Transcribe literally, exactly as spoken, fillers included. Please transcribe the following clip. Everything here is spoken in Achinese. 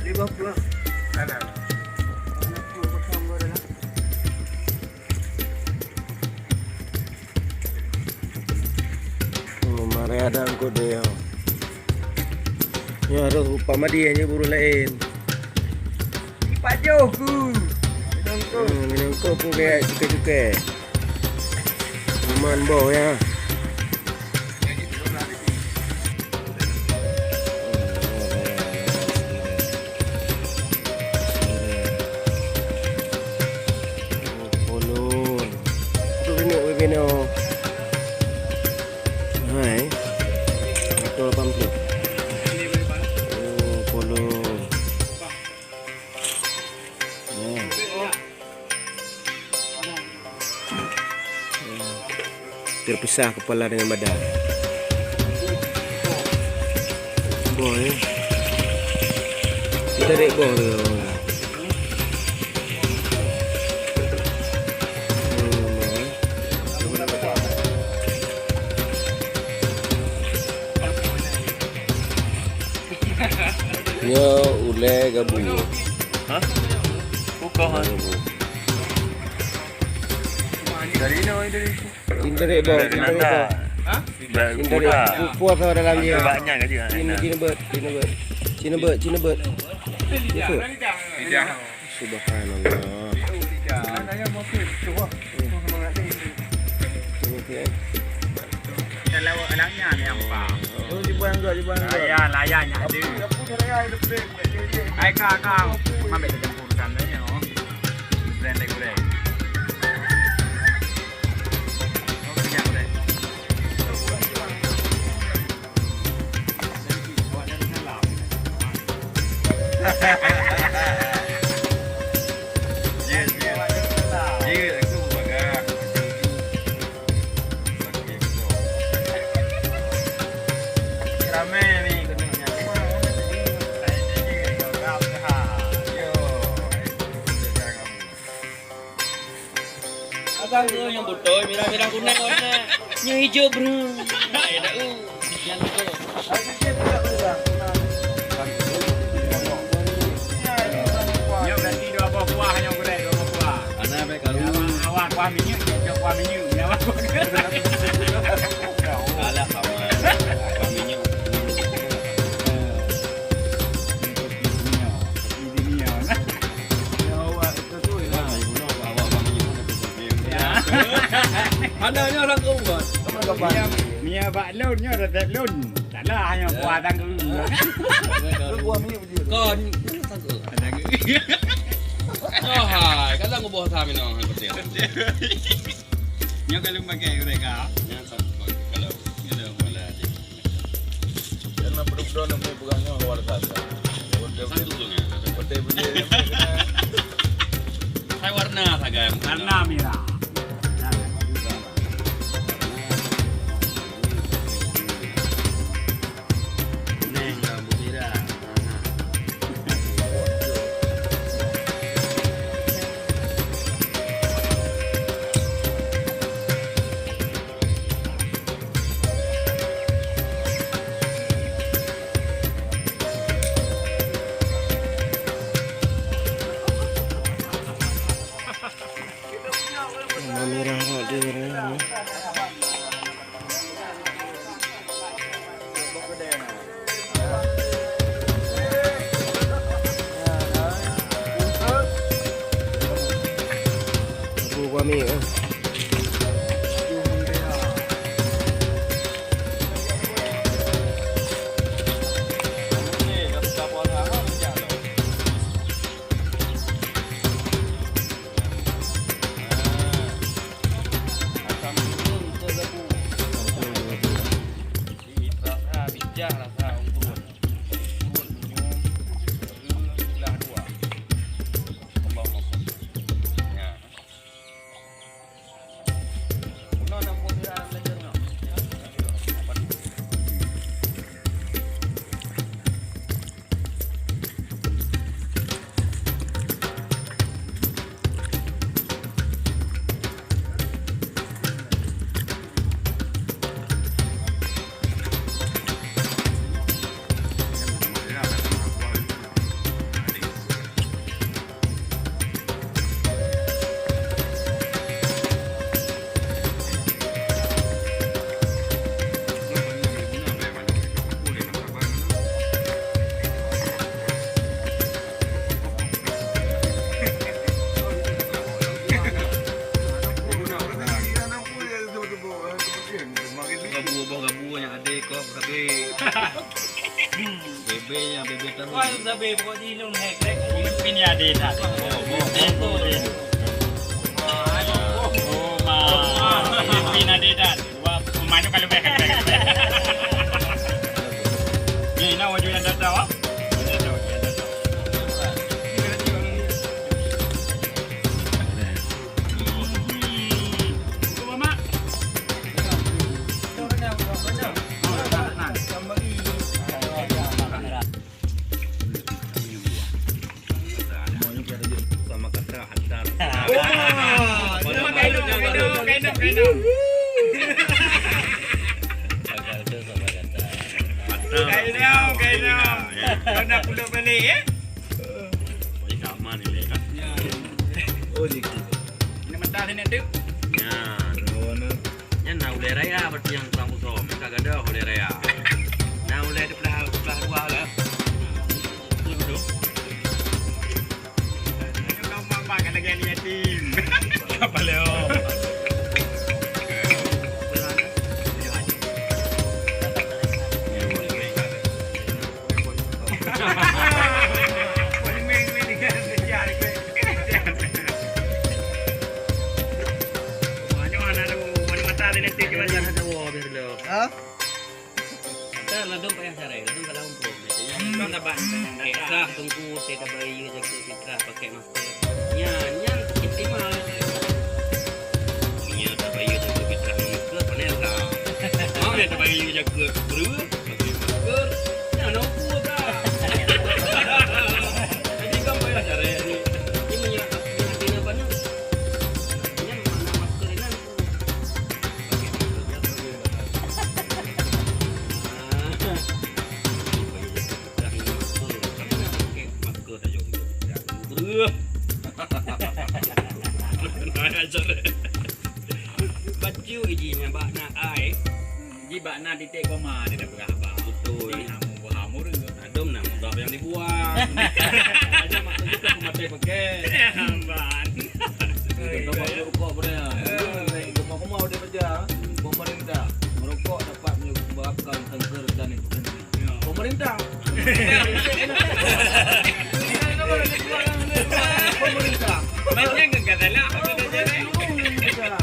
Lima puluh. Kanan. Oh, mareh ada angkot deh, oh. Ya, harus upah madi hanya buru lain. Ipat jauh ku. Minum angkot. Hmm, minum angkot pun kayak cukai-cukai. Aman boh ya. Polon. Tu kena, kena. Hai. Seratus lapan puluh. Oh, polon. Terpisah kepala dengan badan. Boh, eh. Kita tarik boh tu. Nyoe ulèe gabu. Hah? Bukan. Gabu. Dari mana, dari? Internet dah, dari internet dah. Hah? Dari internet. Kuda. Kuah sama dalam dia. Banyak aja. Ini, ini bet, ini bet. Cina bet, Cina bet. Itu. Tidak. Subhanallah. Okey, eh. Kita lewat alam ni, ni nampak. Oh, di buang gak, di buang gak. Layan, layan, nyak ada. Ai, kak, kak. Ambil kita campur sana, ya, oh. Blend lagi, blend. Oh, kejap, blend. Abang tu nyang beutôi, mirah-mirah kunèng warna. Nyang hijau brun. Hai, dah, uh. Nyang tu. Nyoe berarti dua boh kuah nyang gulai, dua boh kuah. Ana baik kalu. Awak, awak kuah minyeuk, nyoe kuah minyeuk. Nyoe awak kuah. Kalah sama. Kuah minyeuk. Nyoe kuah minyeuk. Nyoe awak. Hana nyoe rangkum, Bos. Mia, mia bak lôn nyoe resep lôn. Taklah hanya kuah tanggung. Kuah minyeuk beujeuet. Kon, tanggung. Tanggung. Oh, hai, kalau nguboh sa minong, hai, beutôi. Nyoe kalau pakai mereka. Nyan satu, kalau, kalau malah. Jangan produk drone nak pegang nyoe luar biasa. Satu tu nya. Petai beli. Hai warna sagai. Warna merah. Kuning dan merah. Warna merah tak ada warna. Aku kuah mi, eh. Asam urat untuk lembu. Asam urat. Di rasa bijah rasa ungkun. Ungkun senyum, sebelah dua. Allah Akbar. Ya. Bebe ya, bebe tamu. Wah, sabe pokok di lôn hek, hek. Pin ya deh dah. Oh, oh, oh, oh. Oh, ma. Pin ya deh dah. Wah, ma nyoe kalau beh. Ni, na wajib yang datang, wah. Yang datang, yang datang. Sama kata hantar. Wah, kainok, kainok, kainok, kainok. Gagal tu sama kata. Kainok, kainok. Kau nak pulak balik, eh? Ini sama ni, Lek, kan? Ya. Oh, gitu. Ini mentah sini tu. Ya. Oh, no. Nyan na ulèe raya, berarti nyang tukang pusong. Ka gadôh ulèe raya. Na ulèe di blah, blah dua lah. Betul, betul. Itu kamu apa? Kan lagi anak yatim. Apa, Leo? Ha? Kan ladôm payah caré, ladôm ka lam umpung. Kan taban. Fitrah teungku, teuka bayeue jakeue fitrah pakai masker. Nyan, nyan istimewa. Nyan tabayeue jakeue fitrah masker, panel ka. Mau nyan tabayeue jakeue breueh, pakai masker. Nyan na ukur ka. Jadi kan payah caré ni. Ini minyak, minyak apa ni? Nyan mana masker ni? Bacut jih nyan bak na ai. Jih bak na titik koma dia dah peugah haba. Betul. Jadi, hamu, hamu tu. Adum na mudah yang dibuang. Aja maksud kita pemakai pakai. Hamba. Kita buat rukok boleh. Koma-koma udah baca. Pemerintah. Merokok dapat menyebabkan kanker dan itu. Ya. Pemerintah. Pemerintah. Banyak ke kata lah. Pemerintah.